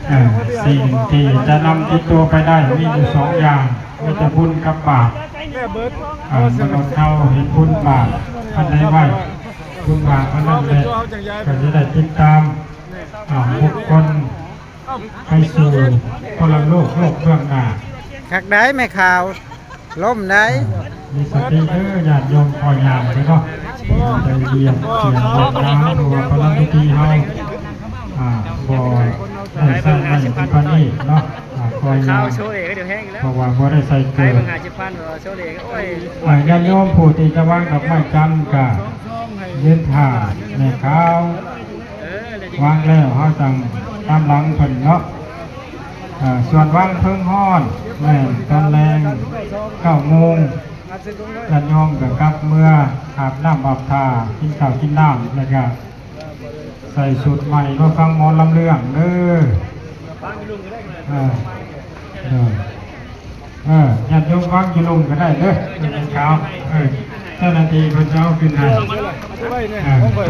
ເອີ ສິ່ງທີ່ຈະນຳຕິດຕົວໄປໄດ້ມີຢູ່ສອງຢ່າງ ມີແຕ່ບຸນກັບບາບ. ເອີ ມະນຸດເຮົາເຮັດບຸນບາບອັນໃດໄວ້ ບຸນບາບອັນນັ້ນແຫຼະ ກໍຈະໄດ້ຕິດຕາມ ອາ ບຸກຄົນໄປສູ່ປະລະໂລກ ໂລກເບື້ອງໜ້າ. ຄັກໄດ໋ແມ່ຂາວ ລົ້ມໄດ໋. ມີສະຕິເດີ ຍາດໂຍມ ຂໍຢ່າງເດີເນາະ ໄປວຽກສຽງວຽກງານ ເພາະວ່າປະລຳພິທີເຮົາ ອ່າ ບໍ່ໄດ້ໃຊ້ໄມ້ທີ່ປານນີ້ເນາະ ອ່າ ຂໍຢ່າງ ເພາະວ່າບໍ່ໄດ້ໃສ່ເກີບ. ອ່າ ຍາດໂຍມຜູ້ທີ່ຈະວາງດອກໄມ້ຈັນກະຢືນຖ້າແມ່ຂາວ ວາງແລ້ວເຮົາຈັ່ງຕາມຫຼັງເພິ່ນເນາະ. ເອີ ສ່ວນວາງເພິ່ງຮ້ອນແມ່ນຕອນແລງເກົ້າໂມງ ຍາດໂຍມກໍກັບເມືອອາບນ້ຳອາບທ່າ ກິນເຂົ້າກິນນ້ຳ ແລ້ວກໍໃສ່ຊຸດໃໝ່ມາຟັງໝໍລຳເລື່ອງເດີ. ເອີ ເອີ ເອີ ຍາດໂຍມວາງຢູ່ລຸ່ມກໍໄດ້ເດີ ເອີ ເຈົ້າໜ້າທີ່ເພິ່ນຈະເອົາຂຶ້ນໃຫ້. ເອີ